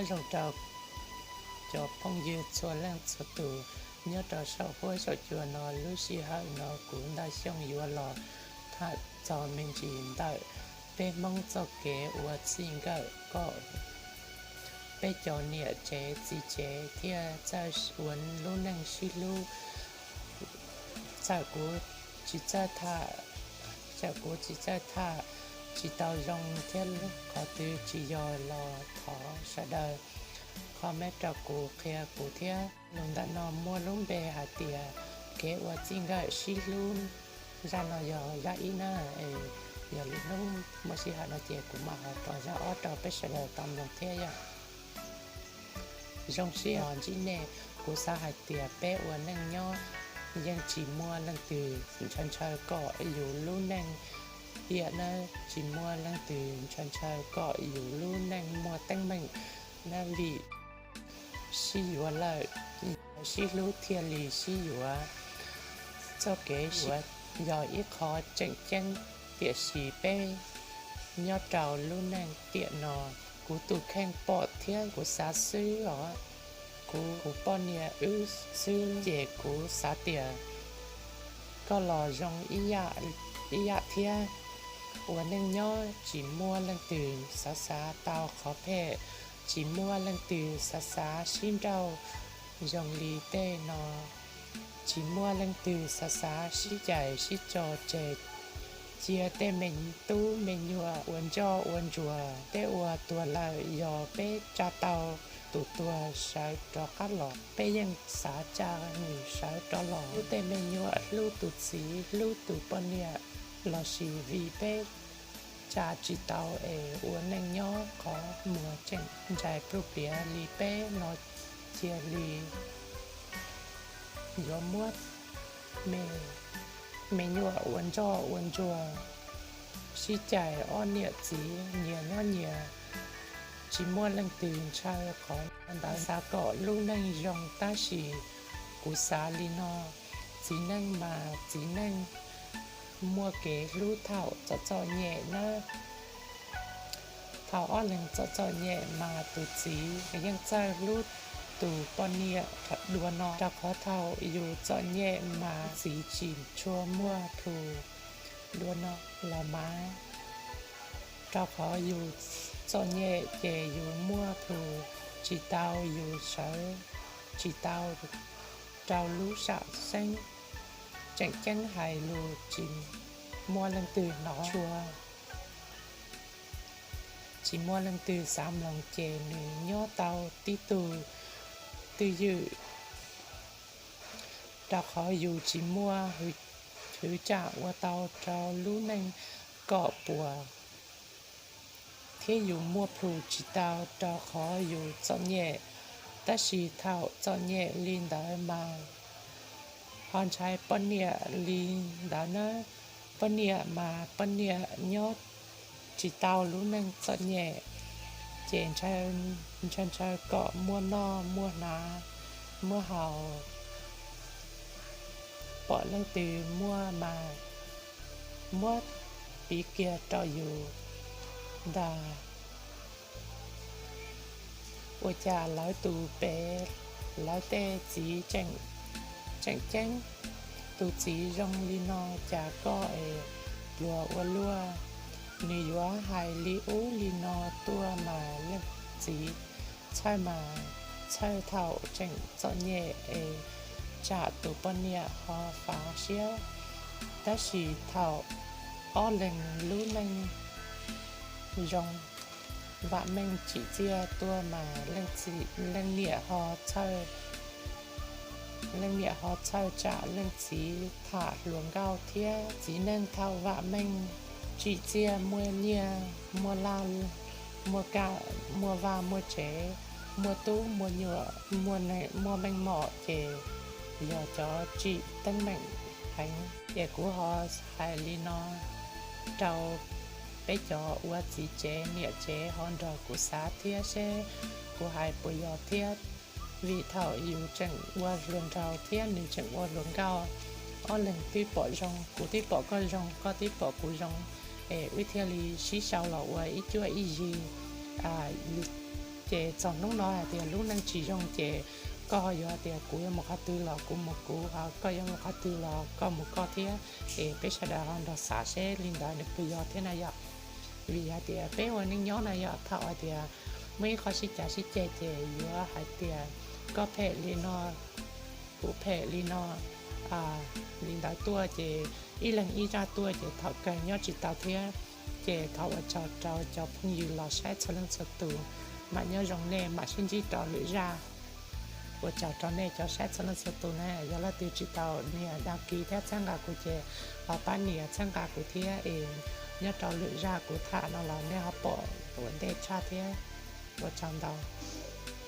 Nyob zoo rau cov phooj ywg txhua leej txhua tus nyob rau saum huab saum cua no. Lub sij hawm no kuv Ntaj Xyooj yuav los tham txog me ntsis ntawm peb Hmoob txoj kev ua txij nkawm kom peb cov niam tsev txiv tsev thiaj txawj ua lub neej sib hlub. Txawm kuv tsis txawj tham, txawm kuv tsis txawj tham tsis tau zoo thiab qhov twg tsis yog los thov sawv daws comment rau kuv qhia kuv thiab. Lus ntawm no muaj lub npe hais tias kev ua txij nkawm sib hlub. Zaj no yog zaj ib na, yog lwm hnub muaj sij hawm no ces kuv mam ho rau zaj ob rau peb sawv daws tau mloog thiab yom. Zoo siab ntsib nej. Kuv xav hais tias peb ua neej nyob yeej tsis muaj leej twg ntshaw ntshaw kom yus lub neej tiam na, tsis muaj leej twg ntshaw ntshaw kom yus lub neej muaj teeb meem na, vim sib yuav lawm, sib hlub thiaj li sib yuav. Txoj kev yuav yog ib qho tseem ceeb, tiam sis peb nyob rau lub neej tiam no, kuv tus kheej pom thiab kuv xav xwb os, kuv, kuv poj niam wb xwb ces kuv xav tias koj los zoo ib yam thiab. Ua neej nyob tsis muaj leej twg xav xav tau qhov phem, tsis muaj leej twg xav xav sib nrauj zoo li tej no, tsis muaj leej twg xav xav sib cais sib tso tseg, cia tej me tub me nyuam ua ntsoj ua ntsuag. Tej uas tuag lawm yog peb tsa tau tus tuag sawv rov qab los, peb yeej xav tsa nws sawv rov los. Hlub tej me nyuam, hlub tus txiv, hlub tus poj niam, lossis vim peb tsa tsis tau es ua neej nyob qhov muag tseem ntsais plhu pliav li peb no, cia li yuav muab me nyuam ua ntsoj ua ntsuag, sib cais ob niam txiv nyias nyob nyias, tsis muaj leej twg ntshaw. Qhov ntawd xav kom lub neej zoo, tab sis kuv xav li no, txiv neej mas txiv neej muaj kev hlub thaum txom txom nyem na. Thaum ob leeg txom txom nyem mas tus txiv yeej txawj hlub tus poj niam dua no, rau qhov thaum yus txom nyem mas txiv tsis tshua muaj plhus dua no los mas, rau qhov yus txom nyem ces yus muaj plhus tsis tau, yus sawv tsis tau rau lub sam xeeb. Tseem ceeb hais lus tsis muaj leej twg hnov tshua, tsis muaj leej twg xav mloog ces nws nyob tau tib tug twj ywm, rau qhov yus tsis muaj hwv tsam ua tau rau lub neej kom puas, thiab yus muaj plhus tsis tau rau qhov yus txom nyem. Tab sis thaum txom nyem li ntawd mas ho ntshai poj niam li ntawd na. Poj niam mas poj niam nyob tsis tau lub neej txom nyem, ces ntshaw ntshaw kom muaj noj muaj hnav, muaj haus, pom leej twg muaj mas muab piv kiag rau yus ntag. Ua cas lawv tus pem, lawv tej txiv tseem ceeb, tus txiv zoo li no cas koj es pluag ua luaj? Nws yuav hais li ub li no tuaj mas leej txiv txhawj mas txhawj thaum tseem txom nyem es tsam tus poj niam ho fav siab. Tab sis thaum ob leeg lub neej zoo, vam meej tsim txiaj tuaj mas leej niam ho txhawj, leej niam ho txhawj tsam leej txiv tham hluas nkauj thiab. Txiv neej thaum vam meej tsim txiaj muaj nyiaj muaj laj, muaj kam, muaj vaj muaj tsev, muaj tub muaj nyuam, muaj meej mom ces yog cov tsim teeb meem heev. Ces kuv ho hais li no rau peb cov ua txiv tsev niam tsev ho nrog kuv xav thiab seb kuv hais puas yog thiab. Vim thaum yus tseem ua hluas nraug thiab nws tseem ua hluas nkauj, ob leeg twb pom zoo, kuv twb pom koj zoo, koj twb pom kuv zoo, es wb thiaj li sib sau los ua ib cuab ib yig, yus Ces txog hnub no hais tias lub neej tsis zoo ces koj ho yuav hais tias kuv yuav mus qhov twg los kuv mus kuv, ho koj yuav mus qhov twg los koj mus koj thiab. Es peb sawv daws ho nrog xav seb li ntawd nws puas yog thiab na yom. Vim hais tias peb ua neej nyob na yom, thaum hais tias muaj ib qho sib cav sib ceg ces yuav hais tias koj phem li no kuv phem li no li ntawd tuaj ces ib leeg ib zaj tuaj ces thaum kawg nyob tsis tau thiab. Ces thov ua tsaug rau cov phooj ywg los saib txhua leej txhua tus, mam nyob zoo nej mam sib ntsib rau lwm zaj. Ua tsaug rau nej cov saib txhua leej txhua tus na, yog leej twg tsis tau nias đăng ký thiab txhawb nqa kuv ces ho pab nias txhawb nqa kuv thiab es nyob rau lwm zaj kuv tham no los nej ho pom ua ntej tshaj thiab. Ua tsaug ntau.